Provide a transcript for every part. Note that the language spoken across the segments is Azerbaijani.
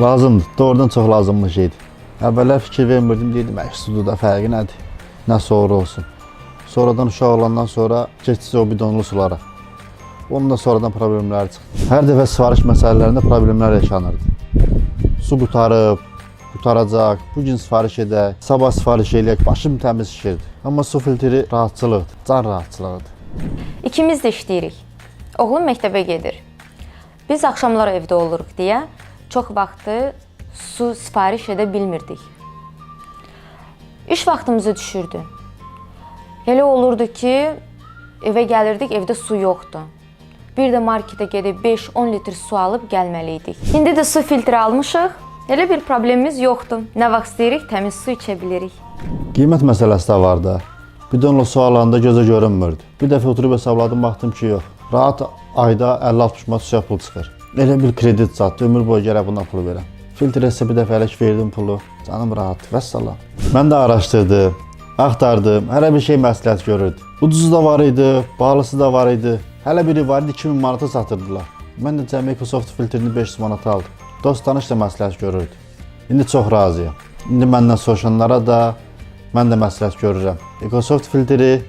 Lazımdır. Doğrudan çox lazımlı şeydir. Əvvəllər fikir vermirdim, deyirdim, "Əş, sudur da fərqi nədir? Nə soğur olsun." Sonradan uşaq olandan sonra keçdi o bidonlu sulara. Onun da sonradan problemləri çıxdı. Hər dəfə sifariş məsələlərində problemlər yaşanırdı. Su qurtarıb, qurtaracaq, bu gün sifariş edək, sabah sifariş eləyək, başım təmiz şişirdi. Amma su filtri rahatçılıqdır, can rahatçılığıdır. İkimiz də işləyirik. Oğlum məktəbə gedir. Biz axşamlar evdə oluruq deyə çox vaxtı su sifariş edə bilmirdik. İş vaxtımızı düşürdü. Elə olurdu ki, evə gəlirdik, evdə su yoxdur. Bir də marketə gedib 5-10 litr su alıb gəlməli idik. İndi də su filtri almışıq. Elə bir problemimiz yoxdur. Nə vaxt istəyirik, təmiz su içə bilirik. Qiymət məsələsi də var da. Bidonla su alanda gözə görünmürdü. Bir dəfə oturub hesabladım, baxdım ki, yox. Rahat ayda 50-60 manat suya pul çıxır. Elə bir kredit çatdı, ömür boyu gərək buna pulu verəm. Filtrə isə bir dəfəlik verdim pulu. Canım rahatdır, vəssalam. Mən də araşdırdım, axtardım, hələ bir şey məsləhət görürdü. Ucuzu da var idi, bahalısı da var idi. Hələ biri var idi 2000 manata satırdılar. Mən də cəmi Microsoft filtrini 500 manata aldım. Dost tanış da məsləhət görürdü. İndi çox razıyam. İndi məndən soruşanlara da mən də məsləhət görürəm. Microsoft filtri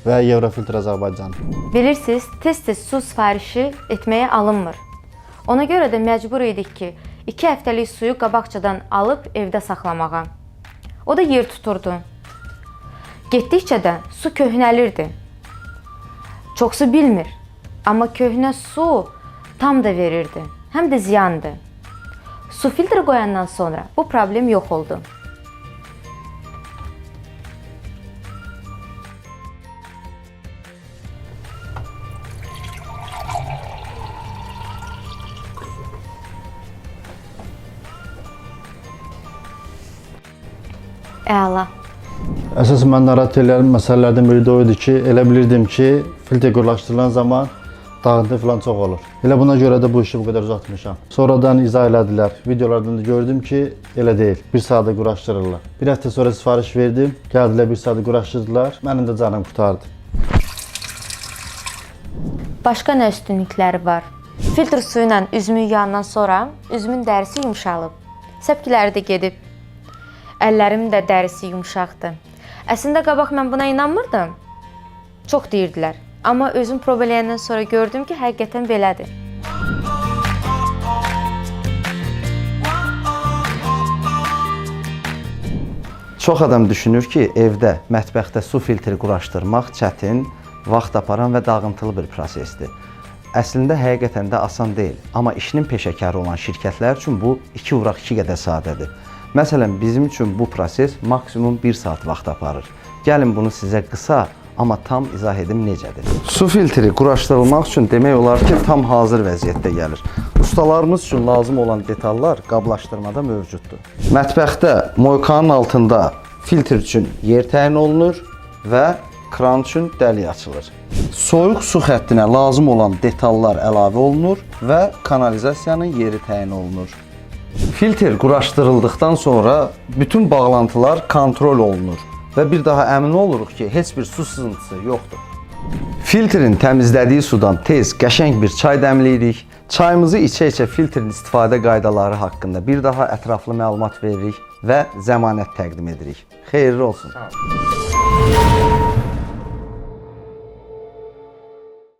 və Evrofiltr Azərbaycan. Bilirsiniz, tez-tez su sifarişi etməyə alınmır. Ona görə də məcbur idik ki, 2 həftəlik suyu qabaqcadan alıb evdə saxlamağa. O da yer tuturdu. Getdikcə də su köhnəlirdi. Çoxsu bilmir, amma köhnə su tam da verirdi, həm də ziyandı. Su filtri qoyandan sonra bu problem yox oldu. Əla. Əsas mən narahat eləyən məsələlərdən biri də o idi ki, elə bilirdim ki, filtr quraşdırılan zaman dağıntı falan çox olur. Elə buna görə də bu işi bu qədər uzatmışam. Sonradan izah elədilər. Videolardan da gördüm ki, elə deyil. Bir saata quraşdırırlar. Bir həftə sonra sifariş verdim. Gəldilər bir saata quraşdırdılar. Mənim də canım qurtardı. Başqa nə üstünlükləri var? Filtr suyu ilə üzümü yuyandan sonra üzümün dərisi yumşalıb. Səpkiləri də gedib. Əllərimin də dərisi yumşaqdır. Əslində qabaq mən buna inanmırdım. Çox deyirdilər. Amma özüm proba eləyəndən sonra gördüm ki, həqiqətən belədir. Çox adam düşünür ki, evdə, mətbəxdə su filtri quraşdırmaq çətin, vaxt aparan və dağıntılı bir prosesdir. Əslində həqiqətən də asan deyil, amma işinin peşəkarı olan şirkətlər üçün bu 2 vuraq 2 qədər sadədir. Məsələn, bizim üçün bu proses maksimum 1 saat vaxt aparır. Gəlin bunu sizə qısa, amma tam izah edim necədir. Su filtri quraşdırılmaq üçün demək olar ki, tam hazır vəziyyətdə gəlir. Ustalarımız üçün lazım olan detallar qablaşdırmada mövcuddur. Mətbəxdə moykanın altında filtr üçün yer təyin olunur və kran üçün dəlik açılır. Soyuq su xəttinə lazım olan detallar əlavə olunur və kanalizasiyanın yeri təyin olunur. Filtr quraşdırıldıqdan sonra bütün bağlantılar kontrol olunur və bir daha əmin oluruq ki, heç bir su sızıntısı yoxdur. Filtrin təmizlədiyi sudan tez, qəşəng bir çay dəmləyirik. Çayımızı içə-içə filtrin istifadə qaydaları haqqında bir daha ətraflı məlumat veririk və zəmanət təqdim edirik. Xeyirli olsun.